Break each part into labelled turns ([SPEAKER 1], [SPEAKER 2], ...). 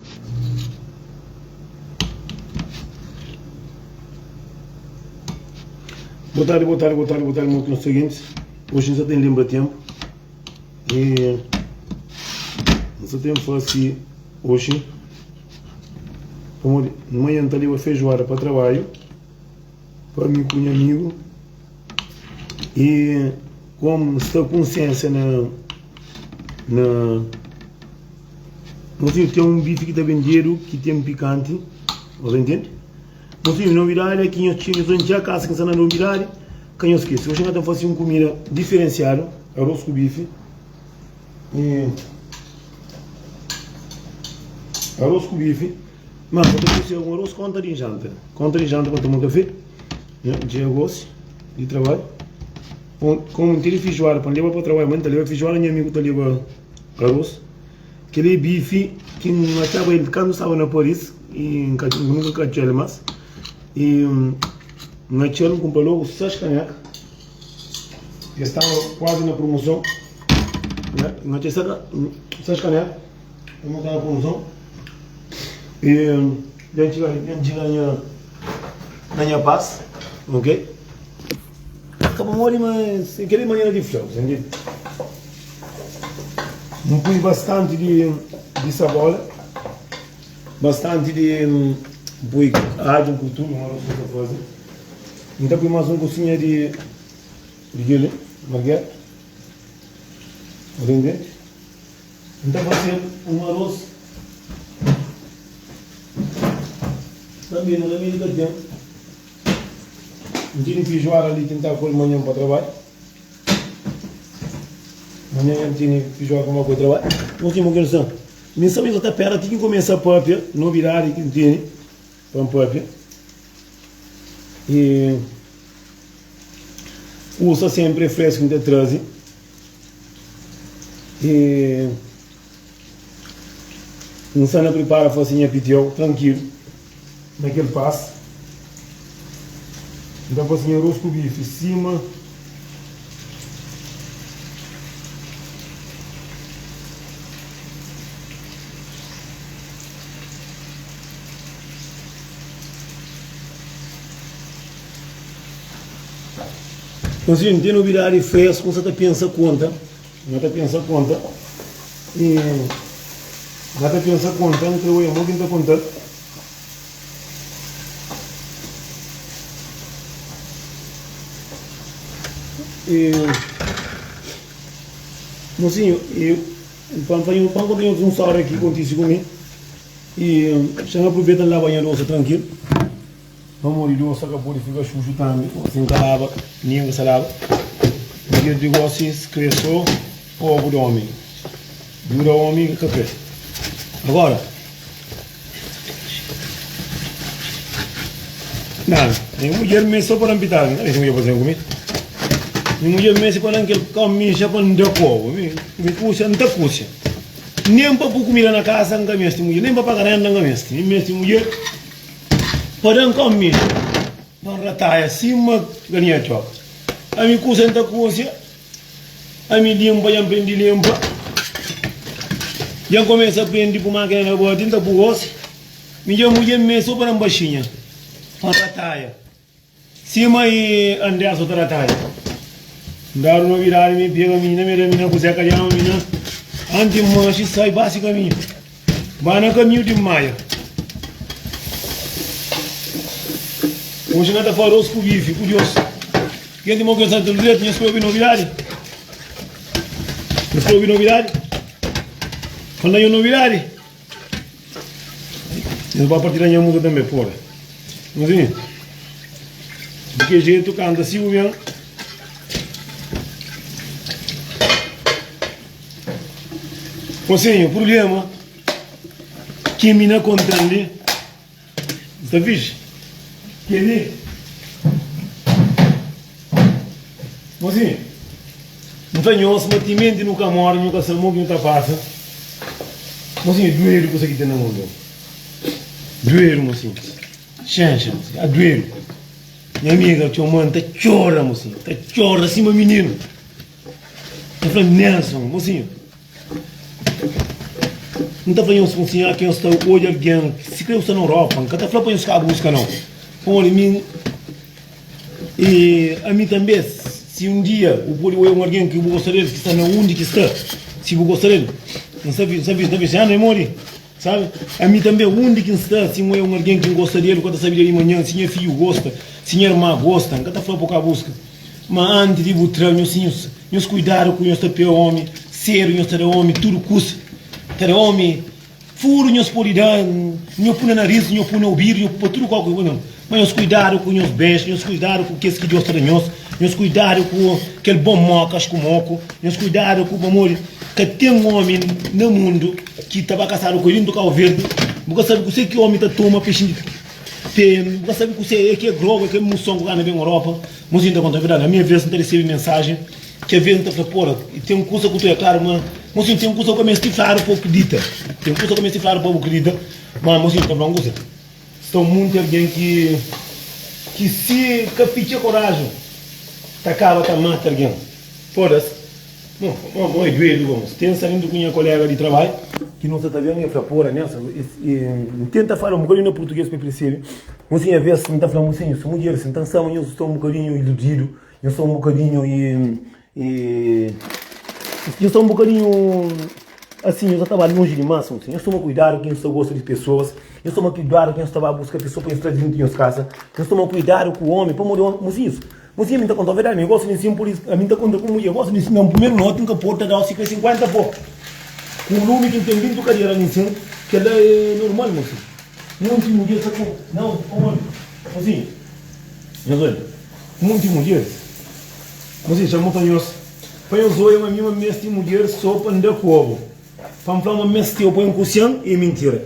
[SPEAKER 1] Boa tarde, boa tarde, boa tarde, boa tarde, meus seguintes. Hoje nós tem lembra tempo. E nós tem fazer hoje. Como manhã tá ali feijoada para trabalho. Para mim com meu amigo. E como está consciência na na Mozinho, tem um bife ki ta vendedu ki ten pikanti, nhos intende? Mozinho, novidadi é ki nhos txega, nhos txega kasa ki nsa na novidadi, ka nhos skese. Oxi nha ta fase un kumida diferensiadu, aros ku bifi e aros ku bifi, ma nsa ta fase un aros konta di janta, konta di janta pa toma kafe, nha txega gosi di trabadju, komu N tene fijuada pa N leba pa trabadju, ma N ta leba fijuada, nha amigu ta leba aros. Kel-li é bifi ki N atxaba el kantu N staba na Paris i N ka nunka ka atxa-l más. I N atxa-l, N kunpra lógu 6 kaneka. Es staba kuazi na promoson. N atxa 6 kaneka, uma staba na promoson. I dja N txiga, dja N txiga na nha pas, ok. Ka pamodi ma kel-li manera di fla, bu ntende? N pui bastanti di di sabola, bastanti di N pui adju ku tudu ma nu ta faze. N ta pui mas un kusinha di di kel-li, margera, bu ntende? N ta faze un aros tanbe na ramedi ka ten. N tene fijuada li ki N ta ku el manhan pa trabadju. Manhan N tene fijuada pa N ba ku el trabadju. Nos tene un kel Mi N sabe sa ta pera ti ki N kumesa papia nobidadi ki N tene pa N papia. E kusa senpri é fresku ki N ta traze. E N sta na pripara fase nha pitiau trankilu na kel pas. N ta fase nha arroz ku bifi sima. Nsin, N ten nobidadi fresku, N sa ta pensa konta. N ta pensa konta e N ta pensa konta N kre oia mo ki N ta konta-l. E Mosinhu, e pa N fla-nho, pa N konta nhos un stória ki kontise ku mi e xa N apruveta N laba nha losa trankilu. Pamodi Deus sa ka pode fika xuxu tambi si N ka laba, nin N ka sa laba. Dia di gosi es kre so pobu di omi, djuda omi ka kre. Agora, na, nha mudjer meste so pa da-m pitadu, N ka meste mudjer pa faze ku mi. Nha mudjer meste pa da-m kel kamixa pa N da kobu. Mi, mi kusia, N ta kusia. Nen pa pui kumida na kasa N ka meste mudjer, nen pa paga renda N ka meste. Mi meste mudjer. Pa da-m kau mixu Pa N rataia sima galinha txoka Ami kusa N ta kusia Ami linpa dja N prende linpa Dja N kumesa prende ku makina na bati N ta pui gosi Mi dja mudja mê so pa da-m baxinha Pa N rataia Sima i Anderson ta rataia N dadu novidadi mi pega minina mi da minina ku Zeka djama minina Anti manxi sai basi kaminhu Ba na kaminhu di Maia Oji na ta fala arroz ku bifi ku Dios Ken di mo ken Santa Luzia tinha skrebe novidadi Nhos skrebe novidadi Fala nho novidadi Nhos ba partilha nha música tambe porra Mozinho Di ke jeito canta si bu ben Mozinho problema Ki mi na kontan li Sta fixe Keli Mozinho N fla nhos ma timenti nu ka móre nu ka sabe mo ki nu ta pasa Mozinho duedu kusa ki ten na mundu Duedu mozinho Xenxa mozinho A duedu Nha amiga txoma-m ta txora mozinho Ta txora sima mininu Ta fla Nelson mozinho. N ta fla nhos un sinhor ki nhos ta odja algen, si kre bu sta na Europa, N ka ta fla pa nhos ka buska nau. Pamodi mi i ami tanbe, si un dia bu pode odja un algen ki bu gosta del, ki sta na undi ki sta, si bu gosta del, N sta N sta N sta pensa, ah, modi? Sabe? Ami tanbe, undi ki N sta, si N odja un algen ki N gosta del, bu ka ta sabe dia di manhan si nha fidju gosta, si nha irma gosta, N ka ta fla pa bu ka buska. Ma antis di bu tra, nhos nhos nhos kuidadu ku nhos ta pê omi sedu, nhos ta da omi tudu kusa, ta da omi furu, nhos pode da, nho pui na naris, nho pui na obidu, nho pui pa tudu kau ki nho. Ma nhos kuidadu ku nhos bens, nhos kuidadu ku kes ki Deus ta da nhos, nhos kuidadu ku kel bon mokas ku moku, nhos kuidadu ku pamodi ka ten omi na mundu ki ta ba kasadu ku el dintu Kau Verdi, bu ka sabe kuse ki omi ta toma pa e xinti. Te, bu ka sabe kuse é ke grogu, é ke muson ku gana ben Europa. Mozinho ta konta verdadi. Ami aves N ta resebe mensajen ki aves N ta fla, pora, ten un kusa ku tu é klaru ma mozinho ten un kusa ku ka meste fladu pa bu kridita. Ten un kusa ku ka meste fladu pa bu kridita, ma mozinho ta fla un kusa. Sta un munti algen ki ki si ka fitxa korajen ta kaba ta mata algen. Foda-s. Bon, bon, bon, é duedu, bon. Ten sarindu ku nha kolega di trabadju ki nu sa ta ben, e fla, pora, Nelson, N tenta fala un bokadinhu na purtuges pa e persebe. Mosinhu, aves N ta fla, mosinhu, si mudjer, si N ta nsama nhos sta un bokadinhu iludidu, nhos sta un bokadinhu i, i, nhos sta un bokadinhu asin, nhos sa ta ba lonji dimas, mosinhu. Nhos toma kuidadu ki nhos ta gosta di pesoas, nhos toma kuidadu ki nhos ta ba buska pesoa pa nhos traze dintu nhos kasa, nhos toma kuidadu ku omi, pamodi omi, mosinhus, Mozinha, mi ta konta verdadi, mi gosta di nsina pur isu, ami ta konta ku mudjer, gosta di nsina un primeru noti, nka pode ta dau si kre 50 po. Ku lumi ki n ten dintu kadera li nsin, kela é normal mozinha. Munti mudjer sa ku, nau, pamodi? Mozinha, nhos oja, munti mudjeris, mozinha, xa mostra nhos, pa nhos oja ma mi ma mesti mudjer so pa nda ku obo. Pa N fla ma N meste-u pa N kusia-m é mintira.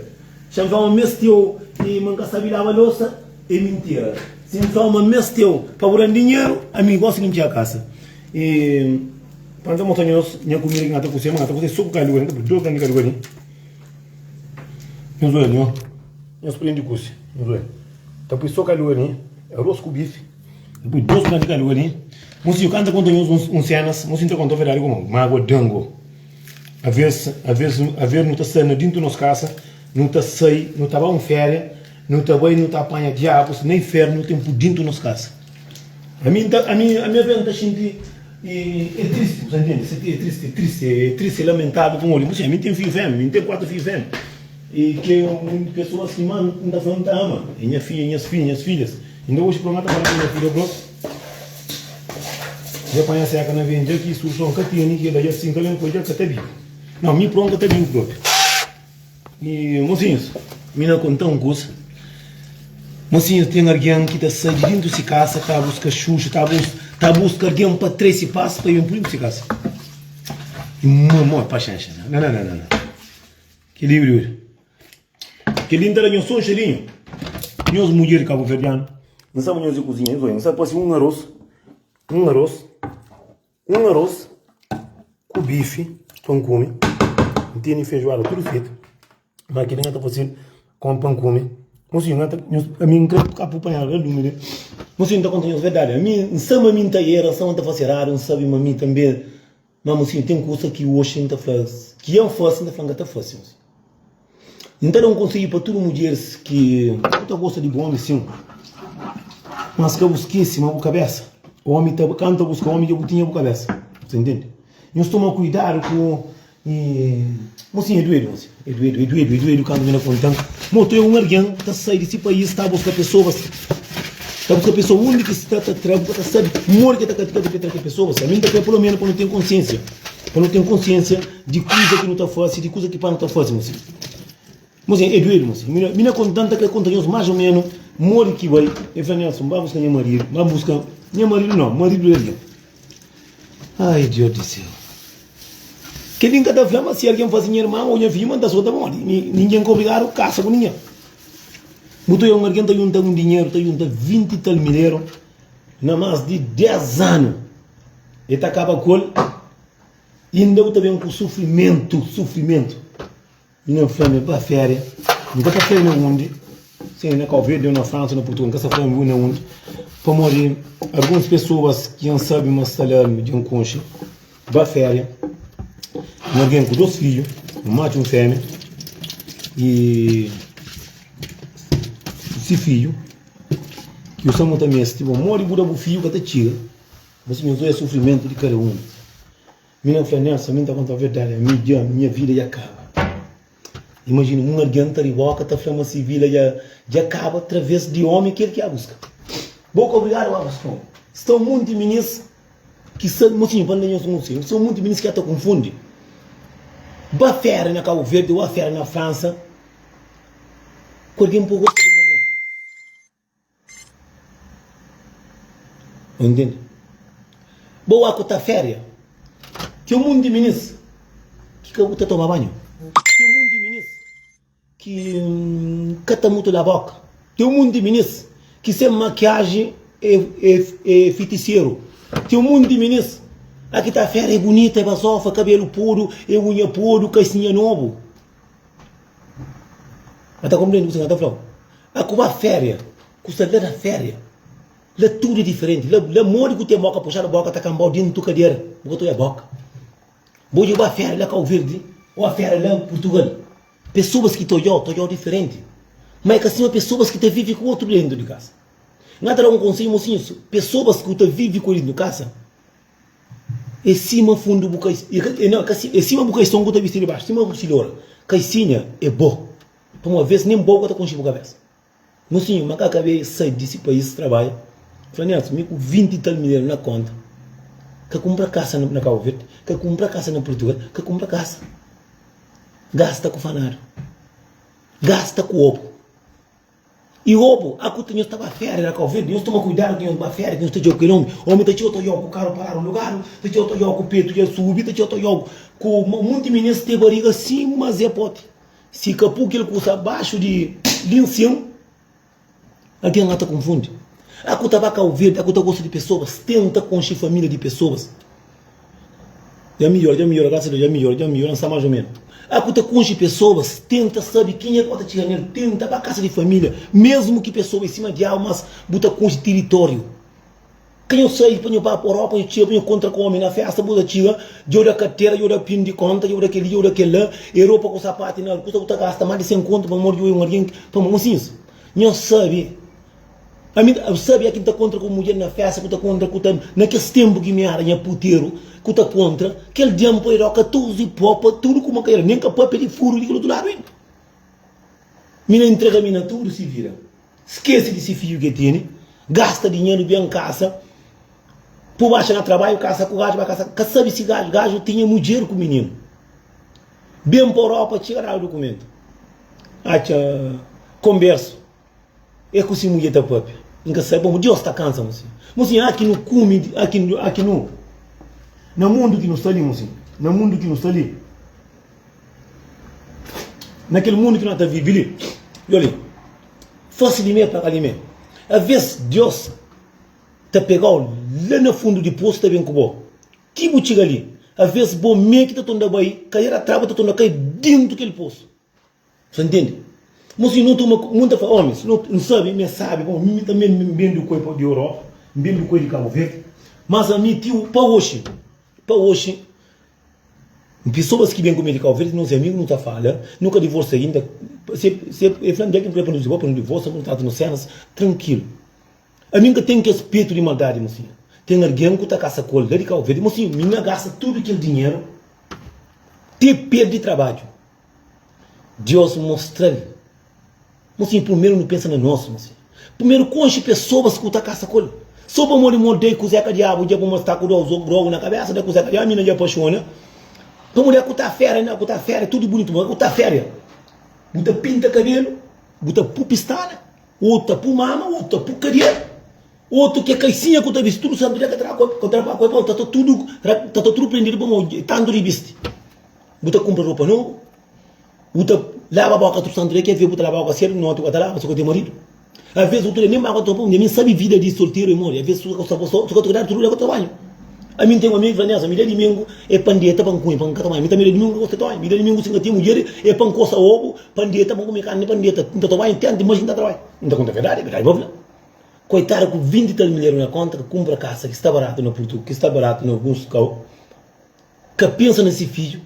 [SPEAKER 1] Si N fla ma N meste-u i ma N ka sabe laba losa é mintira. Si N fla ma N meste-u pa bu da-m dinheru, ami gosi ki N txiga kasa. I pa N ta mostra nhos nha kumida ki N ka ta kusia, ma N ka ta kusia so ku kaluga li, N ta pui dos gran di kaluga li. Nhos oja li, nhos prende kusia. Nhos oja, ta pui so kaluga li, aros ku bifi, N pui dos gran di kaluga li. Mosinhu, ka N ta konta nhos un senas, mosinhu ta konta verdadi kuma magua da-m go. Aves, aves, aves nu ta sai na dintu nos kasa, nu ta sai, nu ta ba un feria, nu ta bai, nu ta apanha diabus na infernu nu ten pu dintu nos kasa. Ami nta, ami, ami aves nta xinti e, é tristi, bu ta ntende? É tristi, é tristi, é tristi, é lamentável pamodi, bu ami n ten fidju femia, mi n ten 4 fidju femia e ke un pesoas ki ma n ta fla n ta ama, é nha fidja, nhas fidju, nhas fidjas. Inda oji proma ta fala ku nha fidja bro. Dja panha seka na ben dja ki soluson ka teni ki da dja sin ka ben koi dja ka ta bibu. Não, mi pron ka ta bibu propi. E mocinhos, mi na konta un kusa. Mocinhos, ten algen ki ta sai di dintu si kasa ta buska xuxa, ta bus ta buska algen pa trese pas pa ben pui si kasa. E mo mo paxenxa. Não, não, não, não. Ki livri. Kel-li N ta da nhos sô un xelinhu. Nhos mudjer kabuverdianu, N sabe nhos di kuzinha. Nhos odja, N sabe fase un aros, un aros, un aros ku bifi pa N kume. N tene fejoada tudu fetu, ma kel-li N ka ta fase-l kon pa N kume. Mosinhu, N ka ta, nhos, ami N ka ka pui panhadu la lumi li. Mosinhu, N ta konta nhos verdadi, ami N sabe ma mi N ta era, N sabe ma N ta fase eradu, N sabe ma mi tanbe. Ma mosinhu, ten kusa ki oxi N ta fla, ki N fase, N ta fla N ka ta fase, mosinhu. N ta da un konsedju pa tudu mudjeris ki bu ta gosta di bu omi sin, mas ka bu skese ma bu kabesa, omi ta kantu ta buska omi dja bu tinha bu kabesa, bu ta intende? Nhos toma kuidadu ku mosinhu é duedu mosinhu, é duedu, é duedu, é duedu kantu mi na kontan, mo ta un algen ta sai di si país ta buska pesoas, ta buska pesoa undi ki sta ta tra bu ka ta sabi modi ki ta ka ta tra ke pesoas, ami N ta kre pelo menu pa nu ten konsiensia, pa nu ten konsiensia. Di kuza ki nu ta fase, di kuza ki pa nu ta fase, mosi. Mosi, é duedu, mosi. Mi na, mi na konta, N ta kre konta nhos más o menu modi ki bai. El fla, Nelson, ba buska nha maridu, ba buska nha maridu nau, maridu di algen. Ai, Dios di séu. Kel-li N ka ta fla ma si algen fase nha irman ô nha fidju ma N ta sota pamodi mi, ningen ka obrigadu kasa ku ningen. Bu ta oja un algen ta junta un dinheru, ta junta 20 i tal mil eru na más di 10 anu, el ta kaba ku el. Inda bu ta ben ku sufrimentu, sufrimentu. Mi na fla mi ba féria, N ka ta fla na undi, sen na Kau Verdi ou na Fransa ou na Purtugal, N ka sa fla na undi, pamodi alguns pesoas ki N sabe ma sta la dja N konxe, ba féria, un algen ku dos fidju, un matxu un fémia. I si fidju ki bu sta mu ta meste bo modi bu da bu fidju ka ta txiga bo si nhos odja sufrimentu di kada un mi na fla Nelson mi ta konta verdadi ami dja nha vida dja kaba imajina un algen ta riboka ta fla ma si vida dja dja kaba atraves di omi kel ki a buska bo ka obrigadu ba buska omi sta un monti minis ki sta mosinhu pa N da nhos un konselhu sta un monti minis ki a ta konfundi ba fera na Kabu Verdi o a fera na Fransa Ku algen pô gosta di un algen. Entende? Bo wak ku ta féria. Ten un monti minis ki ka bu ta toma banhu. Ten un monti minis ki ka ta mutu la boka. Ten un monti minis ki sen makiaji é, é, é fitiseru. Ten un monti minis a ki ta féria é bunita, é bazofa, kabelu podu, é unha podu, kasinha nobu. Ba ta konprende kuzê ki N ta fla-u? A ku ba féria, ku sta la na féria, la tudu é diferenti. La, la modi ku ten boka puxadu, boka ta kanba-u dentu kadera, bu ka ta oja boka. Bo dja ba féria la Kau Verdi ô a féria la Purtugal, pesoas ki ta odja-u, ta odja-u diferenti. Ma é ka sima pesoas ki ta vive ku otu dentu di kasa. N ta da un konsedju, mosinhus, pesoas ku ta vive ku el dentu kasa, É sima fundu bu kai, é sima bu kaison ku ta bisti di baxu, sima bu silora. Kaisinha é bo. Pa uma vez nen bo ka ta konxi bu kabesa. Mosinhu, ma ka kabe sai di si pais trabadja. Fla Nelson, mi ku 20 i tal mil eru na konta, ka kunpra kasa na Kabu Verdi, ka kunpra kasa na Purtugal, ka kunpra kasa. Gasta ku fanadu, gasta ku obu. I obu, a ku ta nhos ta ba féria na Kau Verdi, nhos toma kuidadu ki nhos ba féria, ki nhos ta djobe kel omi. Omi ta txeu ta odjau ku karu paradu lugadu, ta txeu ta odjau ku petu dja subi, ta txeu ta odjau ku munti minis te bariga sima Zé Pote. Si ka pu kel kusa baxu di linsin, algen la ta konfundi. A ku ta ba Kau Verdi, a ku ta gosta di pesoas, tenta konxe familia di pesoas. Dja midjora, dja midjora, grasas a Deus, dja midjora, dja midjora, N sta más o ménus. A ku ta konxe pesoas, tenta sabe kenha ki bu ta txiga nel, tenta ba kasa di família, mésmu ki pesoa é sima diabu, mas bu ta konxe tiritóriu. Ka nho sai pa nho ba pa Europa, nho txiga pa nho kontra ku ómi na fésta, bu ta txiga, dja bu da kartera, dja bu da pin di kónta, dja bu da kel-li, dja bu da kel-la, e ropa ku sapatu na kusa bu ta gasta más di 100 kontu pamodi dja bu é un algen ki, pamodi, mosinhus, nho sabe. Ami N sabe ki N ta kontra ku mudjer na festa ku ta kontra ku ta na kes tenpu ki mi era nha puteru ku ta kontra kel dia N poi roka 14 po pa tudu kuma ka era nen ka papia di furu di kel otu ladu inda mi na intrega mi na tudu si vida skese di si fiju ke tene gasta dinheru ben kasa pu baxa na trabadju kasa ku gaju ba kasa ka sabe si gaju gaju tinha mudjer ku mininu ben pa Europa txiga dadu dukumentu atxa konbersu. É ku si mudjer ta papia. N ka sabe pamodi Deus ta kansa mosinhu. Mosinhu, aki nu kume, aki, aki nu, na mundu ki nu sta li, mosinhu, na mundu ki nu sta li, na kel mundu ki nu ta vive li, djo li, fasi di me paga di me. Aves Deus ta pegau la na fundu di posu ta ben ku bo. Ti bu txiga li, aves bo me ki ta torna bai, kai ra traba ta torna kai dentu kel posu. Sa ntende? Mo si no toma mun ta fla omis, no n sabi mi sabi pamo mi tanbe n ben di koi di Europa, n ben di koi di Cabo Verde, mas ami ti pa oxi, pa oxi, pesoas ki ben ku mi di Cabo Verde, nos amigu no ta fala, no ka divorsia inda, se se e fla-m dja ki n kre pa no divorsia, pa no divorsia, pa no trata nos senas trankilu. Ami n ka ten kes petu di maldadi, mosinhu. Ten algen ku ta kasa ku el la di Cabo Verde, mosinhu, mi na gasta tudu kel dinheru te perdi trabadju. Deus mostra-l. Mosinhu, primeru nu pensa na nos, mosinhu. Primeru konxe pesoas ku ta kasa ku el. So pamodi mo dai kuzé ka diabu dja pamodi sta ku drogu na kabesa, da kuzé ka diabu, mina dja apaixona. Pamodi a ku ta féria, na ku ta féria, tudu bunitu, ma ku ta féria. Bu ta pinta kabelu, bu ta pu pistana, otu ta pu mama, otu ta pu kadera, otu ke kaisinha ku ta bisti, tudu santu dia ka tra ka tra pa ta ta tudu ta ta tudu prendidu pamodi tantu di bisti. Bu ta kunpra ropa nobu, bu ta laba boka tudu santu dia, ki aves bu ta laba boka sedu, noti bu ka ta laba, si ka ten maridu. Aves bu ta nen ba ka ta mi sabi vida di solteru e modi, aves su ka sta su ka ta kudadu tudu dia ka ta banhu. Ami n ten un amigu ki fla Nelson, mi dia dimingu e pa n deta pa n kume, pa n ka ta banhu. Mi tanbe dia dimingu n ka gosta di ta banhu, mi dia dimingu si n ka ten mudjer e pa n kosa obu, pa n deta, pa n kume karni, pa n deta, n ta ta banhu tantu mas ki n ta trabadja. N ta konta verdadi, verdadi pa fla. Koitadu ku 20 i tal mil eru na konta ka kunpra kasa ki sta baratu na Purtugal, ki sta baratu na alguns kau. Ka pensa na si fidju.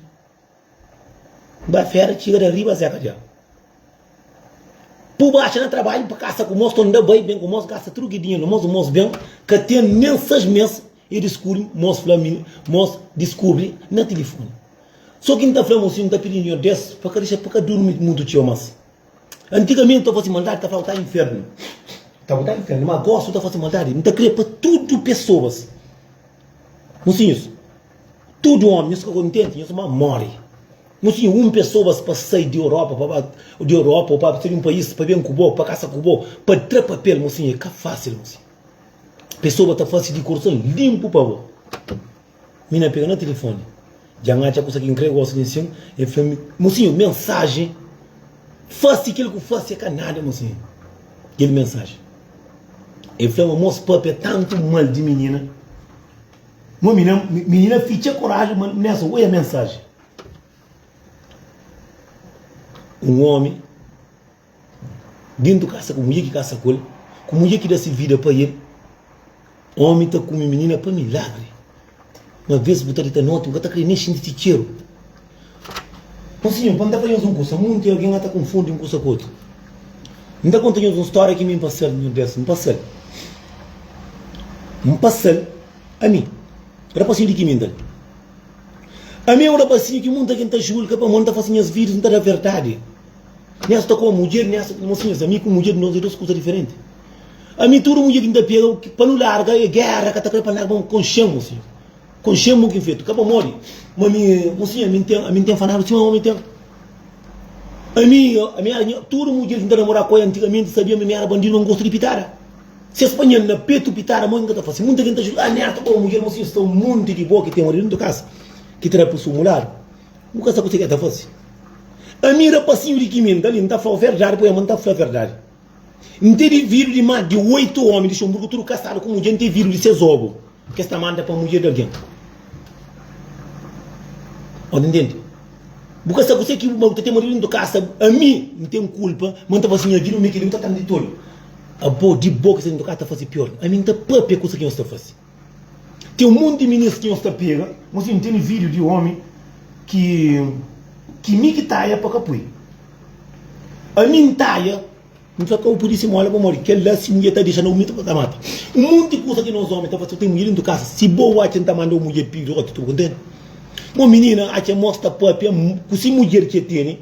[SPEAKER 1] Ba fera txiga da riba zeka dja. Pu baxa na trabadju pa kasa ku mos, ton da bai ben ku mos, gasta tudu ki dinheru na mos, mos ben, ka ten nen 6 mes, e diskubri, mos fla mi, mos diskubri na tilifoni. So ki N ta fla mos, N ta pidi Nhor Deus pa ka dexa, pa ka durmi mutu txeu mas. Antigamenti ta fasi maldadi, ta fla bu ta infernu, ta bu ta infernu, ma gosi bu ta fasi maldadi, N ta kre pa tudu pesoas, mosinhus, tudu omi, nhos ka kontenti, nhos ma mori. Mosinhu, un pesoas pa sai di Europa, pa ba di Europa ou pa sai di un país pa ben ku bo, pa kasa ku bo, pa tra papel, mosinhu, é ka fásil, mosinhu. Pesoa ta fasi di korson limpu pa bo. Mi na pega na tilifoni, dja N atxa kusa ki N kre gosi di nsin, el fla mi, mosinhu, mensajen, fasi kel ku fasi é ka nada, mosinhu. Kel mensajen. El fla ma mos papia tantu mal di minina, ma minina, minina fitxa koraji, ma nessa, oia mensajen. Un omi Dentu kasa ku mudjer ki kasa ku el, ku mudjer ki da si vida pa el, omi ta kume minina pa milagri. Uma vez bu ta dita noti, bu ka ta kre nen xinti si txeru. Mon sinhor, pa N ta fla nhos un kusa, munti algen ata konfundi un kusa ku otu. N ta konta nhos un stória ki mi N pasa-l, nhos des, N pasa-l. N pasa-l ami, rapasinhu di ki mi N ta. Ami é un rapasinhu ki munti algen ta julga pamodi N ta fase nhas vídius, N ta da verdadi. Nhas ta ku mudjer, nhas ta ku mosinhas. Ami ku mudjer nos é dos kuza diferenti. Ami tudu mudjer ki N ta pega pa nu larga é géra ka ta kre pa N larga ma konxe-m mosinhu. Konxe-m mo ki N fetu. Ka pamodi ma mi mosinhu ami N ten ami N ten fanadu sima omi ten. Ami ami era nha tudu mudjer ki N ta namora ku el antigamenti sabia ma mi era bandidu ma N gosta di pitada. Si es panha-m na petu pitada mo ki N ka ta fase. Munta ki N ta julga ah nera ta ku mudjer mosinhu sta un monti di bo ki ten ori dentu kasa ki ta da pa sumuladu. Bu ka sa kuse ki el ta fase. Ami rapasinhu di Kiminta li, N ta fla-u verdadi, poi ama N ta fla verdadi. N te dividu di más di oitu omi di Luxemburgu, tudu kasadu ku mudjer, N te vidu di ses obu ki es ta manda pa mudjer di algen. Ô ta ntende? Bu ka sa kuse ki bu ta ten maridu dentu kasa, ami N ten kulpa ma N ta fase nha vida, mi kel-li bu ta tra-m di tolu. Abo di bo ki sta dentu kasa ta fase pior. Ami N ta papia kusa ki nhos ta fase. Ten un monti minis ki nhos ta pega, mos N tene video di omi ki ki mi ki taia pa ka pui. Ami N taia, N fla ka bu pudi si mola pamodi kel la si mudjer ta dexa na bu mi ta mata. Un monti kusa ki nos omi ta fasi, ten mudjer dentu kasa, si bo atxa N ta manda un mudjer pidi oti tu bu kontenti. Mo minina atxa mos ta papia ku si mudjer ki e tene.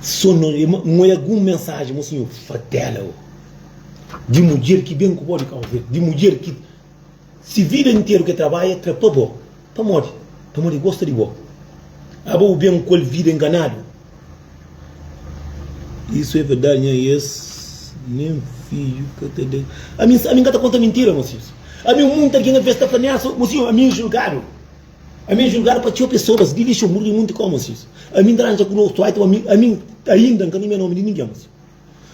[SPEAKER 1] So no N oia algun mensaji mo sinhor fatela o di mudjer ki ben ku bo di Kau Verdi, di mudjer ki si vida interu ke trabadja tra pa bo. Pamodi? Pamodi e gosta di bo. Abo bu ben ku el vida enganadu. Isso é verdade nha es nem fidju ka ta da. Ami ami ka ta konta mintira mosinhos. Ami munta algen aves ta fla nessa mosinho ami é julgadu. Ami é julgadu pa txeu pesoas di Lixemburgu i munti kau, mosinhus. Ami N ta ranja ku nos tuaita, ma ami, ami ainda N ka numia nomi di ningen, mosinhu.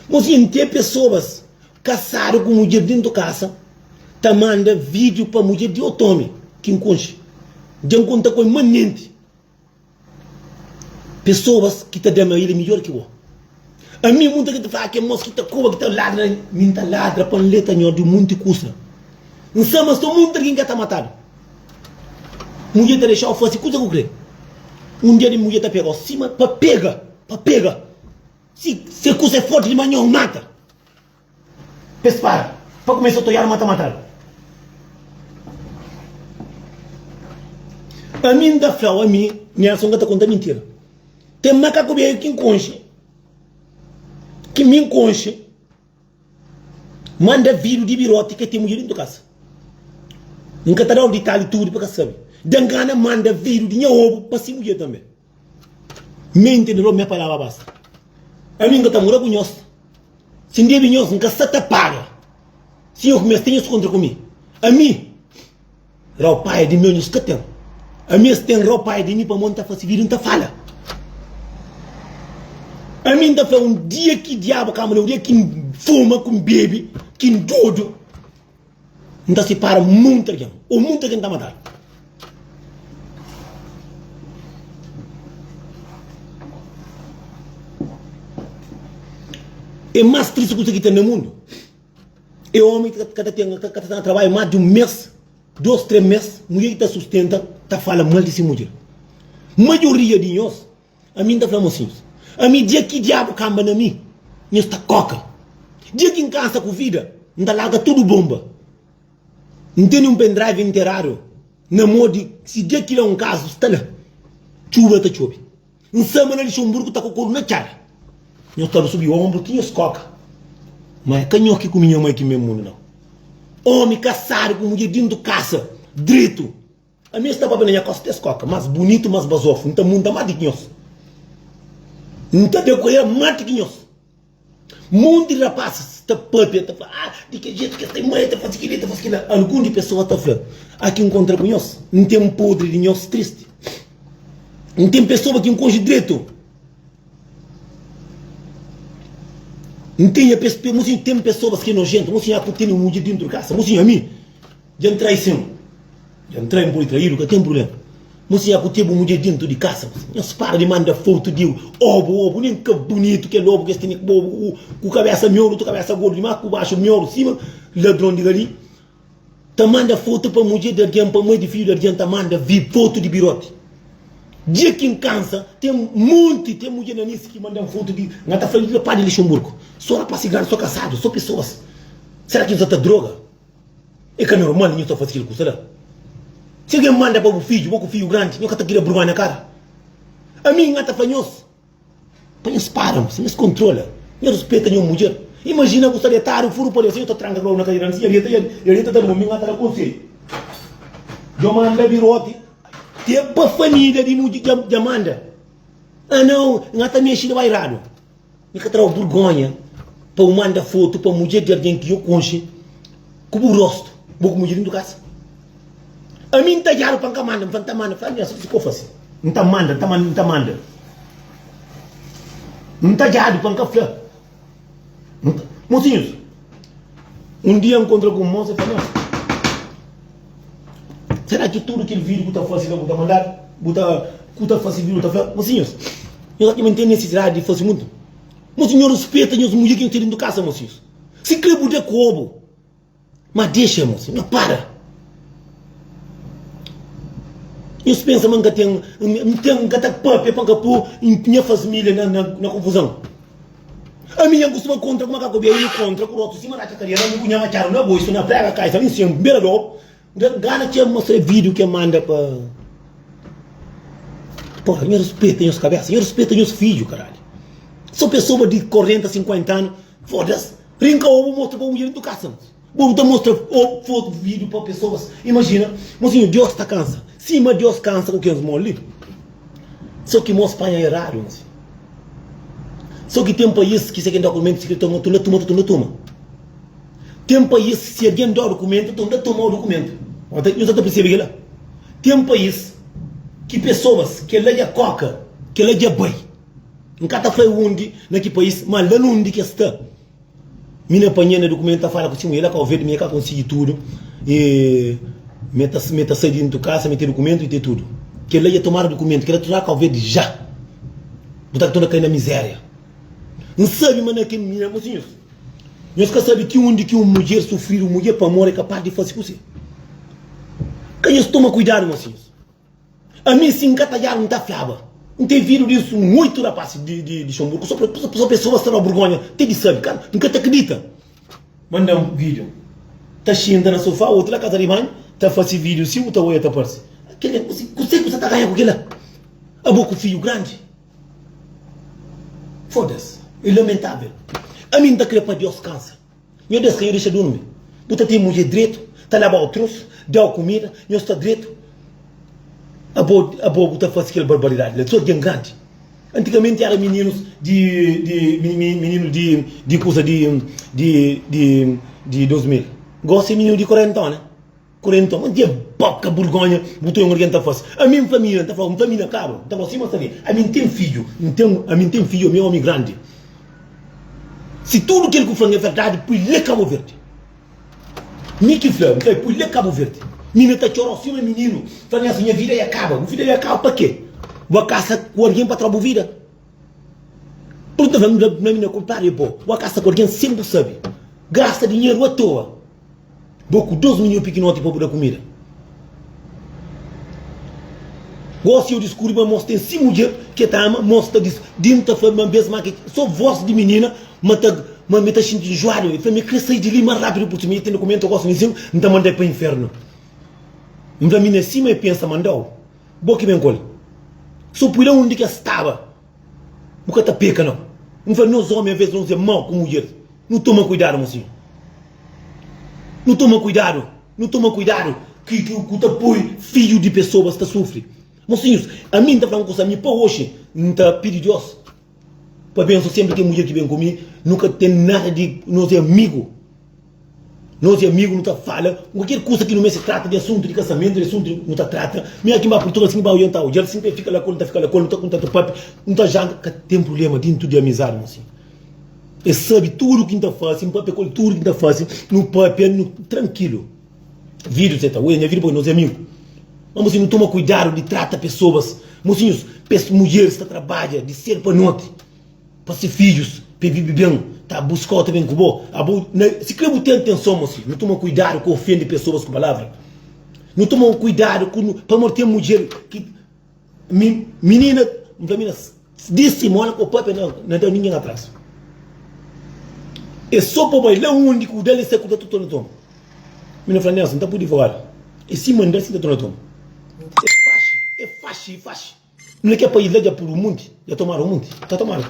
[SPEAKER 1] Mosinhu, N ten pesoas kasadu ku mudjer dentu kasa ta manda vídiu pa mudjer di otu omi ki N konxe. Dja N konta ku el manenti. Pesoas ki ta da ma el é midjor ki bo. Ami munta ki ta fla, ah, kel mos ki ta koba, ki ta ladra, mi N ta ladra pa N leta nho di un monti kusa. N sa ma sta munti algen ka ta matadu. Mudjer ta dexa-u fase kusa ku kre. Un dia di mudjer ta pega-u sima pa pega, pa pega. Si se kusa é forti dimas nho mata. Pa es para, pa kumesa toiadu ma ta matadu. Ami N ta fla-u, ami, Nelson, N ka ta konta mintira. Ten makaku beju ki N konxe, ki mi N konxe, manda vidu di biroti ka ten mudjer dentu kasa. N ka ta da-u ditali tudu pa ka sabe. Da-m gana manda vidu di nha obu pa si mudjer tanbe. Me ntendedor me pa laba basta. Ami N ka ta mora ku nhos. Si N debe nhos, N ka sa ta paga. Si nho kumesa ten nhos kontra ku mi. Ami, rau paia di meu nhos ka ten. Ami es ten rau paia di mi pamodi N ta fase vida N ta fala. Ami N ta fla un dia ki diabu kamba na un dia ki N fuma ku N bebe ki N dodu N ta sipara monti algen ô monti algen ta matadu. É más tristi kusa ki ten na mundu é omi ki ka ta ten ka ta na trabadju más di un mês, dos, três mês, mudjer ki ta sustenta ta fala mal di si mudjer. Maioria di nhos, ami N ta fla mosinhus, ami dia ki diabu kanba na mi. Nhos ta koka. Dia ki N kansa ku vida, N ta larga tudu bonba. N tene un pendrive nteradu na mo di si dia ki la un kazu sta la, txuba ta txobe. N sa ma na Lixonburgu ta kokodu na txada. Nhos ta subi onbru ti nhos koka. Ma é ka nho ki kumi nha mai ki ben mundu nau. Omi kasadu ku mudjer dintu kasa dretu. Ami es ta papia na nha kosta es koka mas bunitu mas bazofu. N ta munta mas di ki nhos. N ta dekoia mas di ki nhos. Monti rapasis ta papia ta fla, ah, di kel jetu ki es ten mai, ta fase kili, ta fase kila. Algun di pesoa ta fla, ah, ki N kontra ku nhos, N ten podri di nhos tristi. N ten pesoa ki N konxe dretu. N ten nha pes, mosinhu, ten pesoas ki é nojentu, mosinhu, ah, ku tene un mudjer dentru di kasa, mosinhu, ami. Dja N trai sin. Dja N trai, N pode traidu, ka ten prubléma. Mosi nha ku te bu mudjer dentu di kasa, mosi. Nhos para di manda fotu di obu, obu nen ka bunitu, kel obu ki es tene ku bo, ku kabesa mioru, otu kabesa gordu dimas, ku baxu mioru, sima ladron di galinha. Ta manda fotu pa mudjer di algen, pa mai di fidju di algen, ta manda vi fotu di biroti. Dia ki N kansa, ten monti, ten mudjer na Nice ki manda-m fotu di, N ta fla li pa di Lixonburgu. So rapasi grandi, so kasadu, so pesoas. Sera ki N sa ta droga? É ka normal nhu ta faze kel kusa la. Si algen manda pa bu fidju, bo ku fidju grandi, nhu ka ta kria burgonha na kara? Ami N ta fla nhos pa nhos para, nhos nhos kontrola, nhos ruspeta nho mudjer. Imajina bu sta detadu furu pa Deus, nhu ta tranka globu na kadera, si el ta el ta durmi, N ta da konsedju. Djo manda biroti te pa família di mudjer dja manda. Ah nau, N ta mexi la bai radu. Mi ka tra-u burgonha pa bu manda fotu pa mudjer di algen ki yo konxe ku bu rostu, bo ku mudjer dintu kasa? Ami N ta djadu pa N ka manda, N fla N ta manda, fla nha si ko fase, N ta manda, N ta manda, N ta manda. N ta djadu pa N ka fla. Mosinhus, un dia N kontra ku un mosa, el fla, Nhos, sera ki tudu kel vídiu ku ta fase la bu ta mandadu? Bu ta ku ta fase vídiu ta fla, Mosinhus, nhos atxa ma N ten nesesidadi di fase mutu? Mosinhus, nhos ruspeta nhos mudjer ki nhos ten dentu kasa, mosinhus. Si kre bu da ku obu. Ma dexa mosi, nho para. Nhos pensa ma N ka ten, N ten, N ka ta papia pa N ka po nha fasmília na, na, na konfuzon. Ami nha N kustuma kontra ku makaku bia, i kontra ku rotu sima ratxa kadera, ami ku nha matxadu na boisu, na prega kaisa li nsin, bera do. N gana txeu mostra vídiu ke manda pa. Porra, nhos ruspeta nhos kabesa, nhos ruspeta nhos fidju, karalhu. So pesoa di 40, 50 anu, foda-s. Rinka obu mostra pa mudjer dentu kasa bo bu ta mostra obu fotu video pa pessoas imagina mosinho Deus ta kansa sima Deus kansa ku kes mol li so ki mos panha eradu mosinho so ki tem pais ki se ken dokumento si toma tunda tuma tunda tuma tem pais si algen dau dokumento tunda toma o dokumento nhos ta percebe kila tem pais ki pessoas kela dja koka kela dja bai. N ka ta fla undi, na ki país, ma la nundi ki es sta. Mi na panha na dukumentu ta fala ku si mulher la Kau Verdi mi e ka konsigi tudu e mi ta mi ta sai dintu kasa mi ten dukumentu i ten tudu. Kel la dja tomadu dukumentu, kel la torna Kau Verdi ja. Bu ta torna kai na mizeria. N sabi ma na kel mi mosinhus, nhos ka sabi ki undi ki un mudjer sufridu, un mudjer pa amor e kapas di fasi kuse. Ka nhos toma kuidadu mosinhus. Ami si N ka tadjadu N ta flaba. N ten vidu disu muitu rapasi di di Luxemburgo so so pesoas ta da burgonha te di sabi ka N ka ta kridita. Manda-m video ta xinta na sofa otu la kaza di banhu ta fasi video si bu ta oia ta parsi kila kuse ku sa ta ganha ku kila abo ku fidju grandi fodas e lamentavel ami N ta kre pa Deus kansa. Nho Deus ka nho dexa durmi. Bu ta ten mudjer dretu, ta laba-u trus, da-u kumida, nho sta dretu. Abo, abo bu ta fase kel barbaridadi la, so algen grandi. Antigamenti era mininus di, di, mininu di, di kusa di, di, di, di 2000. Gosi é mininu di korentona. Korentona, ma dja boka burgonha bu ta un algen ta fase. Ami N fla minina, N ta fla, N fla minina, klaru, N ta fla sima sta li, ami N ten fidju, N ten, ami N ten fidju, ami é omi grandi. Si tudu kel ku fla-m é verdadi, pui lé Cabo Verde. Mi ki fla, N fla, pui lé Cabo Verde. Mi na ta txorau sima mininu, fla nha nha vida ya kaba. Bu vida ya kaba pa ke? Bu kasa ku algen pa tra bu vida? Pur ta fla, na mi na kulpadu é bo. Bu kasa ku algen sen bu sabe. Gasta dinheru atoa. Bo ku dos mininu pikinoti pa bu da kumida. Gosi eu diskubri ma mos ten si mudjer ki e ta ama, mos ta dis di ta fla ma bes ma ki so vos di minina ma ta ma mi ta xinti njuadu. E fla mi kre sai di li mas rapidu pusivel, mi tene kumenta gosi mi sin N ta mandai pa infernu. N fla minina sima e pensa mandau, bo ki ben ku el. So pui la undi ki e staba. Bu ka ta peka nau. N fla nos omi aves nos é mau ku mudjer. Nu toma kuidadu mosinhu. Nu toma kuidadu, nu toma kuidadu ki ki ku ta poi fidju di pesoas ta sufri. Mosinhus, ami N ta fla un kusa, ami pa oxi N ta pidi Dios pa bensu senpri kel mudjer ki ben ku mi, nu ka ten nada di nos é amigu. Nos é amigu, nu ta fala kualker kusa ki nu meste trata di asuntu di kasamentu, di asuntu nu ta trata. Mi aki N ba Purtugal, si N ba odja N ta odja-l, si N fika la ku el N ta fika la ku el, nu ta kunta, nu ta papia, nu ta janta, ka ten prubléma dintu di amizadi mosinhu. El sabe tudu ki N ta fase, N papia ku el tudu ki N ta fase, nu papia nu trankilu. Vida ta oja nha vida pabia nos é amigu. Ma mosinhu nu toma kuidadu di trata pesoas. Mosinhus, pes mudjeris ta trabadja di sedu pa noti pa se fidjus pa e vivi ben, ta buskau ta ben ku bo. Abo na si kre bu ten atenson mosinhu, nu toma kuidadu ku ofende pesoas ku palavra. Nu toma kuidadu ku pamodi ten mudjer ki Mi minina, N fla minina, disi mola ku papia na na da ningen atras. E so pa bai la undi ku dal e sai ku ta torna toma. Minina fla Nelson, N ta pudi fora. E si manda si ta torna toma. E faxi, e faxi, e faxi. Minina ke pa ir la dja pudu munti, dja tomadu munti, ta tomadu.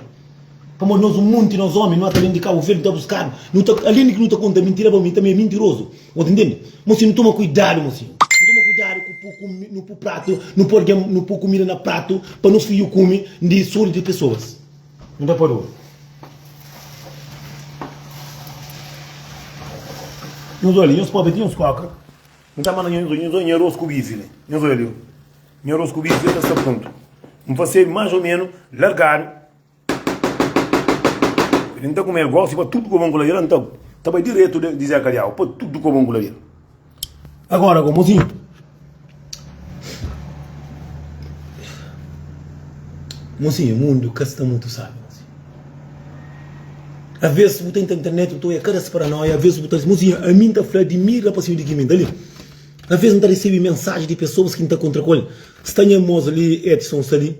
[SPEAKER 1] Pamodi nos un monti nos omi nu ata ben di Cabo Verde nu ta buskadu nu ta alén di ki nu ta konta mintira pa mi tanbe é mintirozu bo ta intende mosi nu toma kuidadu mosi nu toma kuidadu ku pu ku nu pu pratu nu pu algen nu pu kumida na pratu pa nos fidju kume di sodi di pesoas nu ta parou nhos oja li nhos papia ti nhos koka nu ta manda nhos nhos oja nha aros ku bifi li nhos oja li nha aros ku bifi ta sta prontu N fase mais ou menos largadu. N ta kume gosi pa tudu kobon ku ladera, N ta ta bai diretu di Zé Kadiau pa tudu kobon ku ladera. Agora go mozinhu. Mozinhu, mundu ka sta mutu sabi mozinhu. Aves bu ta entra internet bu ta oia kada paranoia, aves bu ta mozinhu, ami N ta fla di mi rapasinhu di ki mi N ta li. Aves N ta resebe mensaji di pesoas ki N ta kontra ku el. Sta nha mos li Edson sta li.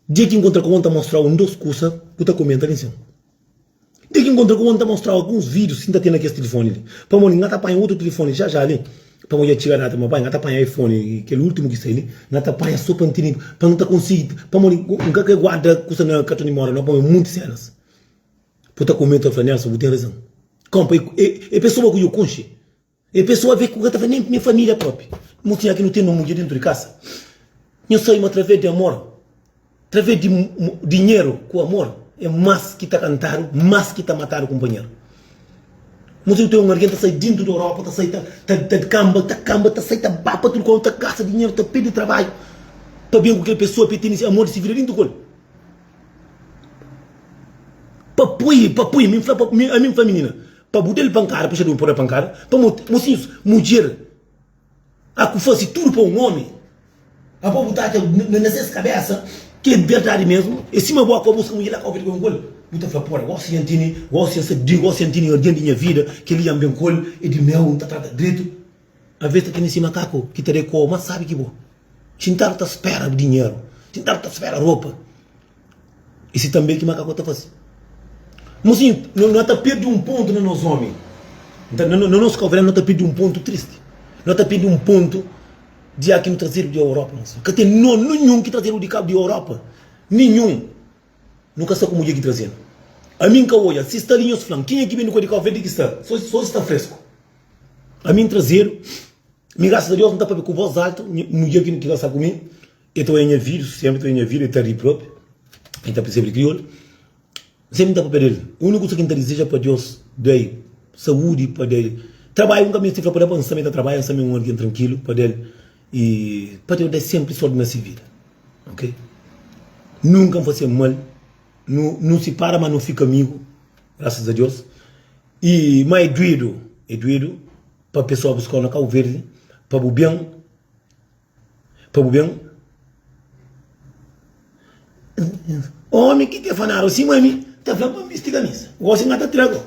[SPEAKER 1] Dia ki nkontra ku bo N ta mostrau un dos kusa bu ta komenta li nsin. Dia ki nkontra ku bo N ta mostrau alguns vídius ki N ta ten na kes tilifoni li. Pamodi N ka ta panha otu tilifoni já já li, pamodi dja txiga data ma bai N ka ta panha iPhone kel últimu ki sai li, N ka ta panha so pa N tene pa N ta konsigi pamodi N ka kre guarda kusa na karton di memória nau pamodi munti senas. Bu ta komenta fla Nelson bu ten razon. Konpa e pesoa ku dja konxe. E pessoa vê ku ka ta fla nem nha família propi. Mo tinha ki nu ten un mudjer dentu di kasa. Nho sabe ma através di amor, através di dinheru ku amor é mas ki ta kantadu, mas ki ta matadu kunpanheru. Mo si nu ten un algen ta sai dentu di Europa, ta sai ta ta kamba, ta kamba, ta sai ta ba pa tudu kau, ta gasta dinheru, ta perde trabadju pa ben ku kel pessoa pa el tene amor di si vida dentu ku el. Pa pui, pa pui, mi fla pa mi, ami fla minina, pa bu da-l pankada, puxa du pô-l pankada, pamodi mosinhus, mudjer a ku fase tudu pa un omi, abo bu ta atxa na ses kabesa ki é berdadi mesmu, é sima bo a ka buska mudjer la ka obi ku el, bu ta fla, pora, gosi N tene, gosi N sabi, gosi N tene algen di nha vida, kel-li N ben ku el, é di meu, N ta trata dretu. Aves ta tene si makaku ki ta da koa mas sabi ki bo. Xintadu ta spera dinheru, xintadu ta spera ropa. I si tanbe ki makaku ta fase. Mosinhu, no ta perde un pontu na nos omi. Na nos kabuverdianu no ta perde un pontu tristi. No ta perde un pontu dia ki no trazedu di Europa. Ka ten no ninhun ki trazedu di di Europa. Ninhun. Nu ka sta ku mudjer ki trazenu. Ami N ka odja. Si sta li nhos fla-m kenha ki ben di kua di Kabu Verdi ki sta. So si sta fresku. Ami N trazedu. Mi grasas a Deus N ta papia ku voz altu. Mudjer ki ka sta ku mi e ta oia nha video, sempri ta oia nha video, e ta ri propi, e ta persebi kriolu. Sempri N ta papia del. Uniku kusa ki N ta dizeja pa Deus da-i saúdi, pa da-i trabadju. N ka meste fla pa da pa N sta mi ta trabadja, N sta mi un algen trankilu pa da-l i pa Deus da-i sempri sorti na si vida. Ok? Nunka N fase mal. Nu nu sipara ma nu fika amigu, grasas a Deus. I ma é duidu, é duidu pa pesoa buskau na Kabu Verdi pa bu ben. Pa bu ben Omi ki te fanadu sima mi ta fla pa N bisti kamisa. Gosi N ka ta tra go.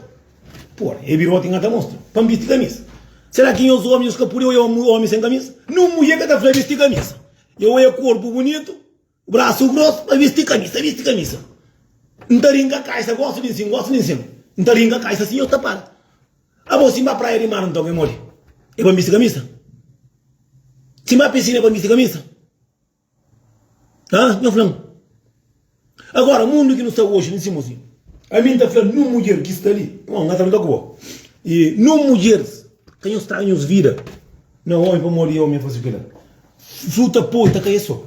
[SPEAKER 1] Pora, e biroti N ka ta mostra pa N bisti kamisa. Sera ki nhos omi nhos ka pudi oia omi sen kamisa? Nun mudjer ka ta fla bisti kamisa. Dja oia korpu bunitu, brasu grosu, pa bisti kamisa, bisti kamisa. N ta rinka kaisa, gostu di nsin, gostu di nsin. N ta rinka kaisa si nhos ta para. Abo si N ba praia di mar nton, é modi? É pa N bisti kamisa? Si N ba pisina é pa N bisti kamisa? Ha? Nho fla-m. Agora, mundu ki nu sta oji, nsin mozinhu, ami N ta fla nun mudjer ki sta li, bon, N ka ta brinka ku bo, i nun mudjeris, ka nhos straga nhos vida na omi pamodi omi fase kila. Fruta podri ta kai es so.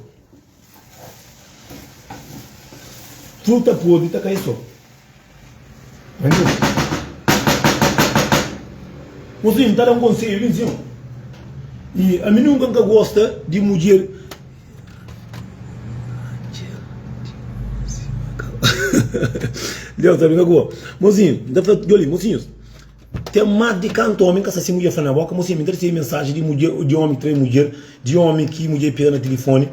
[SPEAKER 1] Fruta podri ta kai es so. Mozinho, N ta da un konselhu li nsin. I ami nunka N ka gosta di mudjer. Deus ta brinka ku bo. Mozinho, N ta fla djo li, mozinhus, ten más di kantu omi ka sa si mudjer fla na boka. Mozinho, mi ta resebe mensaji di mudjer, di omi ki trai mudjer, di omi ki mudjer pega na tilifoni.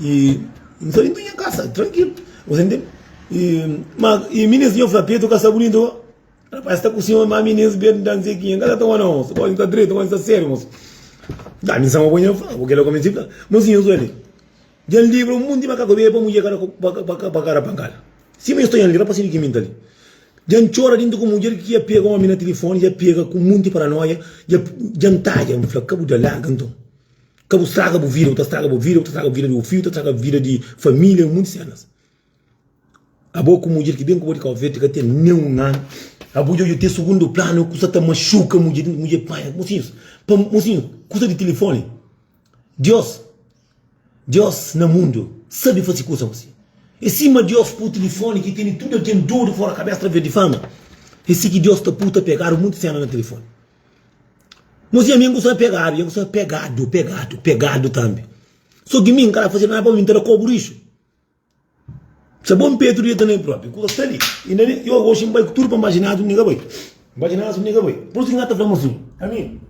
[SPEAKER 1] I N sta dintu nha kasa, trankilu. Você ntende? E, ma, e minis nho fla Pedro ka sta bunitu go. Rapaz sta ku senhor, ma minis ben dan zequinha, ka ta toma não, moço. Gosi ta dreto, gosi ta sério, moço. Da mi sama bonha fla, porque ela começa fla, mocinho sueli. Djan libra um monte de macaco bebe pa mulher cara pa pa pa cara pancada. Si me estou ali, rapaz de que minta ali. Djan chora dentro com mulher que ia pega homem na telefone, já pega com um monte de paranoia, já djan talha, me fla, cabo da larga então. Ka bu straga bu vida, bu ta straga bu vida, bu ta straga vida di bu fidju, bu ta straga vida di familia, un monti senas. Abo ku mudjer ki ben ku bo di Kau Verdi ka ten nen un anu, abo dja odja te sugundu planu kusa ta maxuka mudjer, mudjer panha. Mosinhus, pa mosinhu, kusa di tilifoni, Dios, Dios na mundu sabi fasi kusa mosinhu. É sima Dios pu tilifoni ki tene tudu algen dodu fora kabesa atraves di fama, é si ki Dios ta pu ta pegadu monti sena na tilifoni. Mosinha mi N gosta pegadu, N gosta pegadu, pegadu, pegadu tambi. So ki mi N ka ta fasi nada pa mi, N ta da kobu rixu. Sa bon Pedru ia ta na el propi, kusa sta li. Inda li, yo oxi N bai ku tudu pa N ba jináziu, N ka bai. N ba jináziu, N ka bai. Pur isu ki N ka ta fla mosinhu, ami,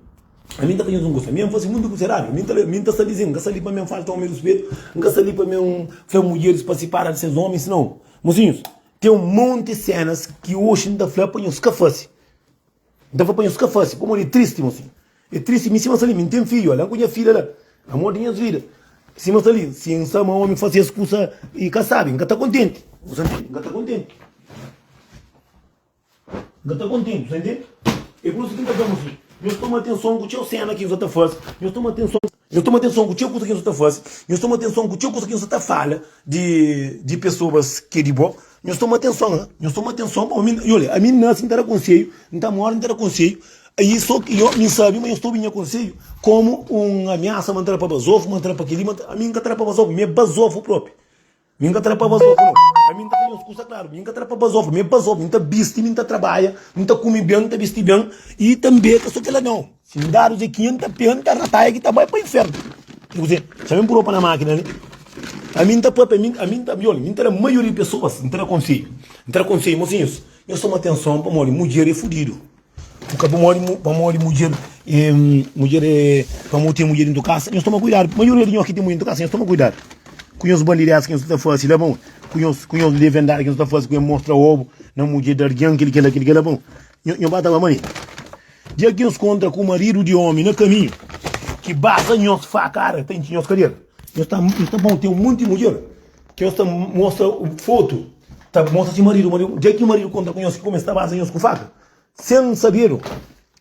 [SPEAKER 1] ami N ta fasi un kusa, ami N fasi munti kusa eradu, mi N ta, mi N ta sta li sin, N ka sta li pa mi N falta omi ruspetu, N ka sta li pa mi N fla mudjeris pa sipara di ses omis, nau. Mosinhus, ten un monti senas ki oxi N ta fla pa nhos ka fasi. N ta fla pa nhos ka fase, pamodi é tristi, mosinhu. É tristi, mi sima sta li, mi N ten fidju, ala ku nha filha la, amor di nhas vida. Sima sta li, si N sta ma omi fase es kusa i ka sabi, N ka ta kontenti. Bu sa ntende? N ka ta kontenti. N ka ta kontenti, bu sa ntende? É pur isu ki N ta fla mosinhu, nhos toma atenson ku txeu sena ki nhos sa ta fase, nhos toma atenson. Nhos toma atenson ku txeu kusa ki nhos ta fase, nhos toma atenson ku txeu kusa ki nhos ta fala di di pesoas ki é di bo. Nhos toma atenson, ha? Nhos toma atenson pa mi, olha, ami N nasi N ta da konselhu, N ta mori N ta da konselhu, i so ki yo, mi N sabi ma nhos ta obi nha konselhu komu un amiasa ma N ta da pa bazofu, ma N ta da pa keli, ma N ta, ami N ka ta da pa bazofu, mi é bazofu propi. Mi N ka ta da pa bazofu no. Ami N ta fla nhos kusa klaru, mi N ka ta da pa bazofu, mi é bazofu, mi N ta bisti, mi N ta trabadja, mi N ta kume ben, N ta bisti ben, i tanbe ka so kila nau. Si N dadu zekinha, N ta pega, N ta rataia ki ta bai pa infernu. E kuzê? Xa ben pui ropa na makina li. Ami N ta papia, ami, ami N ta, mi N ta da maioria di pesoas, N ta da konselhu. N ta da konselhu, mosinhus, nhos toma atenson pamodi mudjer é fudidu. Bu ka pamodi pamodi mudjer é mudjer é pamodi ten mudjer dentu kasa nhos toma kuidadu maioria di nhos ki ten mudjer dentu kasa nhos toma kuidadu ku nhos bandidesa ki nhos ta fase la bon ku nhos ku nhos levendadi ki nhos ta fase ku nhos mostra obu na mudjer di algen kili kila kili kila bon nho ba ta ba mani dia ki nhos kontra ku maridu di omi na kaminhu ki baza nhos faka ta intxi nhos kadera nhos ta nhos ta bon ten un monti mudjer ki nhos ta mostra fotu ta mostra si maridu maridu dia ki maridu kontra ku nhos ki kumesa ta baza nhos ku faka Sen sabedu,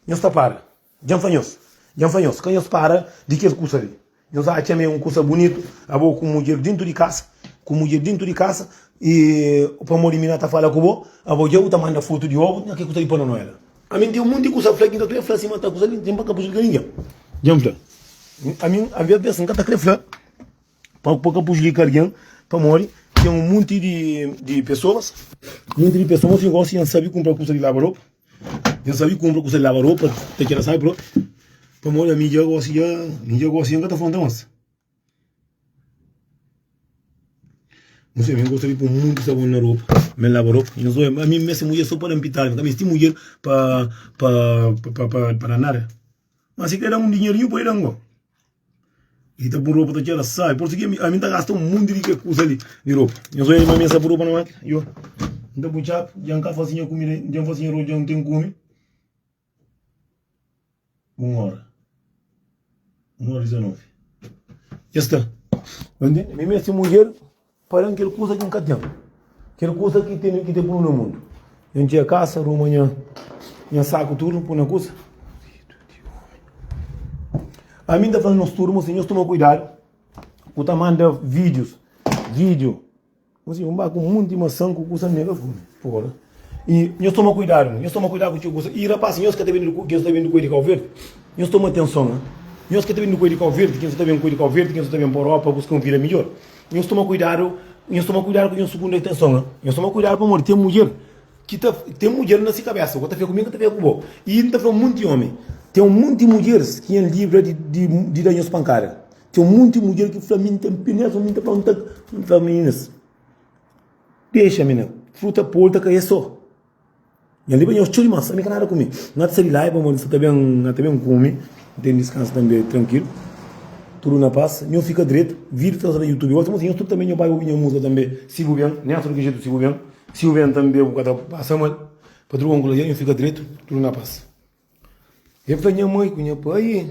[SPEAKER 1] nhos ta para. Dja N fla nhos, dja N fla nhos, ka nhos para di kes kusa li. Nhos atxa ma é un kusa bunitu, abo ku mudjer dintu di kasa, ku mudjer dintu di kasa, i pamodi mi na ta fala ku bo, abo dja bu ta manda fotu di obu na ke kusa di panonoela. Ami N ten un monti kusa fla ki N ka kre fla sima ta kusa li, N ten pa ka prejudika ningen. Dja N fla, ami alves N ka ta kre fla. Pa pa ka prejudika algen, pamodi ten un monti di di pesoas, monti di pesoas ki gosi, N sabe kunpra kusa di laba ropa, N sabe kunpra kusa di laba ropa, ta keda sabi propi, pamodi ami dja gosi dja, mi dja gosi dja N ka ta fronta mas. N sabe, mi gosta di pui monti sabon na ropa, mi laba ropa, N sô ami N meste mudjer so pa da-m pitadu, N ka meste mudjer pa pa pa pa da nada, ma si kre da-m un dinherinhu pode da-m go. I ta pun ropa ta txera sabi. Por isso ki ami ta gasta un monti di ke kusa li di ropa. Nhos oja ma mi sa pun ropa na makina? Yo. N ta pun txapu, dja N ka fasi nha kumida, dja N fasi nha ropa, dja N ten kume. Un ora. Un ora 19. Dja sta. Ntende? Mi meste mudjer pa da-m kel kuza ki N ka ten, kel kuza ki ten ki ten punu na mundu. N txiga kasa, ruma nha nha saku tudu, pui na kuza. Ami N ta fla nos tudu, mosinhu, nhos toma kuidadu ku ta manda vídius, vídiu. Mosinhu, N ba ku munti masan ku kusa mi ka kume, pora. I nhos toma kuidadu, nhos toma kuidadu ku txeu kusa. I rapaz, nhos ka ta ben nhos ta ben di koi di Kau Verdi, nhos toma atenson, ha. Nhos ka ta ben di koi di Kau Verdi, ken sa ta ben koi di Kau Verdi, ken sa ta ben pa Europa buska un vida midjor. Nhos toma kuidadu, nhos toma kuidadu ku nhos sugunda intenson, ha. Nhos toma kuidadu pamodi ten mudjer ki ta ten mudjer na si kabesa, bo ta fika ku mi, N ka ta fika ku bo. I N ta fla munti omi, ten munti mudjeris ki nha libra di di di da nhos pankada. Ten munti mudjer ki fla mi N ten pena, mi N ta fla N ta N fla mininas, dexa mina, fruta podri ta kai es so. Nha li pa nhos txeu dimas, ami ka nada ku mi. N ta sai di la e pamodi N sa ta ben, N ta ben kume, N ten diskansu tanbe trankilu. Tudu na pas, nho fika dretu, vídiu ta sta na youtube. Gosi nhos tudu tanbe nho bai obi nha múzika tanbe, si bu ben, Nelson di ki jetu si bu ben, si bu ben tanbe bu ka ta pasa mal. Pa truka un kula dja, nho fika dretu, tudu na pas. E fla nha mai ku nha pai.